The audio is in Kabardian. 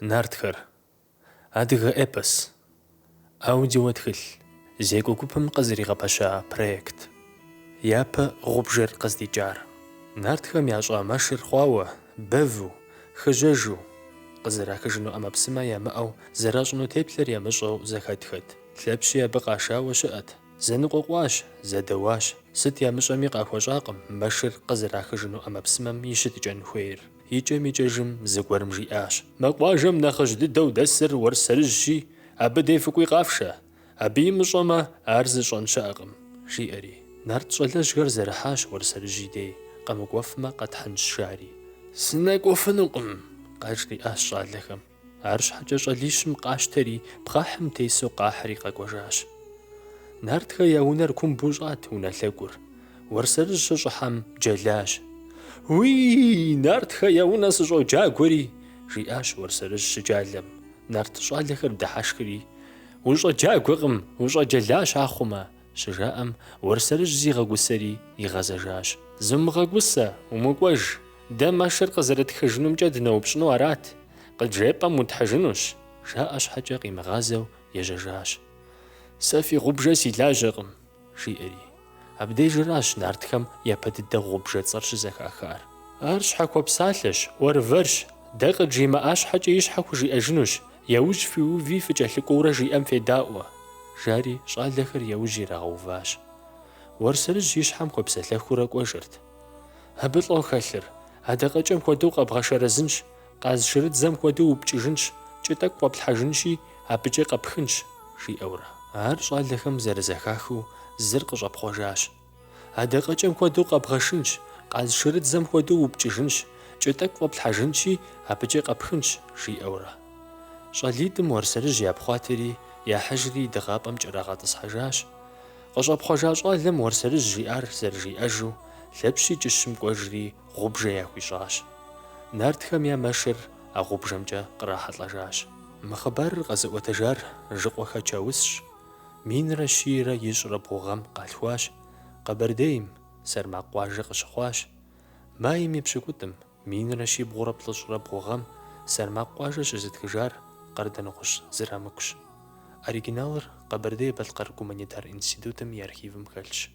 Нартхэр. Адыгэ эпос. Аудиотхылъ. Зекӏуэ гупым къызэригъэпэща проект. Япэ гъубжэр къыздикӏар. Нартхэм ящӏа мэшыр хъуауэ, бэву, хыжьэжу, къызэрахыжыну ӏэмэпсымэ ямыӏэу, зэращӏыну теплъэр ямыщӏэу зэхэтхэт. Лъэпщи абы къашауэ щыӏэт. Зэныкъуэкъуащ, зэдэуащ, сыт ямыщӏэми къахуэщӏакъым мэшыр къызэрахыжыну ӏэмэпсымэм и щытыкӏэн хуейр. Икӏэм-икӏэжым зыгуэрым жиӏащ. Мы къуажэм нэхъыжь дыдэу дэсыр Уэрсэрыжьщи, абы дей фыкӏуи къафшэ. Абы имыщӏэмэ, ар зыщӏэн щыӏэкъым, жиӏэри. Нарт щӏалэжьхэр зэрыхьащ Уэрсэрыжь и дей, къэмыкӏуэфмэ, къэтхьынщ, жари. Сынэкӏуэфынукъым, къажриӏащ щӏалэхэм. Арщхьэкӏэ щӏалищым къащтэри, пхъэхьым тесу къахьри къэкӏуэжащ. Нартхэ я унэр кумбу щӏат унэ лъэгур. Уэрсэрыжь щыщӏыхьэм джэлащ. Уий, нартхэ я унэ сыщӏоджагуэри! жиӏащ Уэрсэрыжь щыджалэм. Нарт щӏалэхэр дыхьэшхри, Ущӏэджагуэкъым, ущӏэджэлащ ахъумэ, щыжаӏэм, Уэрсэрыжь зигъэгусэри игъэзэжащ. Зумыгъэгусэ, умыкӏуэж, дэ мэшыр къызэрытхыжынумкӏэ дыноупщӏыну арат, къыджепӏэм утхьыжынущ, жаӏэ щхьэкӏэ къимыгъазэу ежьэжащ. Сэ фи гъубжэ си лажьэкъым, жиӏэри. Абдежыращ нартхэм япэ дыдэ гъубжэ цӏэр щызэхахар. Ар щхьэхуэпсалъэщ, ӏуэрывэрщ, дэ къыджимыӏа щхьэкӏэ и щхьэ хужиӏэжынущ, яужь фиуви фыкӏэлъыкӏуэурэ жиӏэм федаӏуэ, жари щӏалэхэр яужь ирагъэуващ. Уэрсэрыжь и щхьэм хуэпсэлъэхыурэ кӏуэжырт. Абы лӏо хэлъыр, адакъэкӏэм хуэдэу къэбгъэшэрэзынщ, къазшырыдзэм хуэдэу упкӏыжынщ, кӏы тӏэкӏу фӏэплъхьэжынщи, абыкӏэ къэпхынщ, жиӏэурэ. Ар щӏалэхэм зэрызэхахыу зыр къыщӏэпхъуэжащ. Адакъэкӏэм хуэдэу къэбгъэшынщ, къазшырыдзэм хуэдэу упкӏыжынщ, кӏы тӏэкӏу фӏэплъхьэжынщи, абыкӏэ къэпхынщ, жиӏэурэ. Щӏалитӏым Уэрсэрыжь япхъуатэри, яхьыжри дыгъапӏэм кӏэрагъэтӏысхьэжащ. Къыщӏэпхъуэжа щӏалэм Уэрсэрыжь жиӏар зэрыжиӏэжу, Лъэпщи кӏыщым кӏуэжри гъубжэ яхуищӏащ. Нартхэм я мэшыр а гъубжэмкӏэ кърахьэлӏэжащ. Мы хъыбарыр къэзыӏуэтэжар Жыкъуэхэ Чаусщ. Минрэ щийрэ ищӏрэ бгъу гъэм къалъхуащ, Къэбэрдейм, Сэрмакъ къуажэ къыщыхъуащ. Майм и пщыкӏутӏым, минрэ щибгъурэ плӏыщӏрэ бгъу гъэм Сэрмакъ къуажэ щызытхыжар Къардэнгъущӏ Зырамыкущ. Оригиналыр Къэбэрдей-Балъкъэр гуманитар институтым и архивым хэлъщ.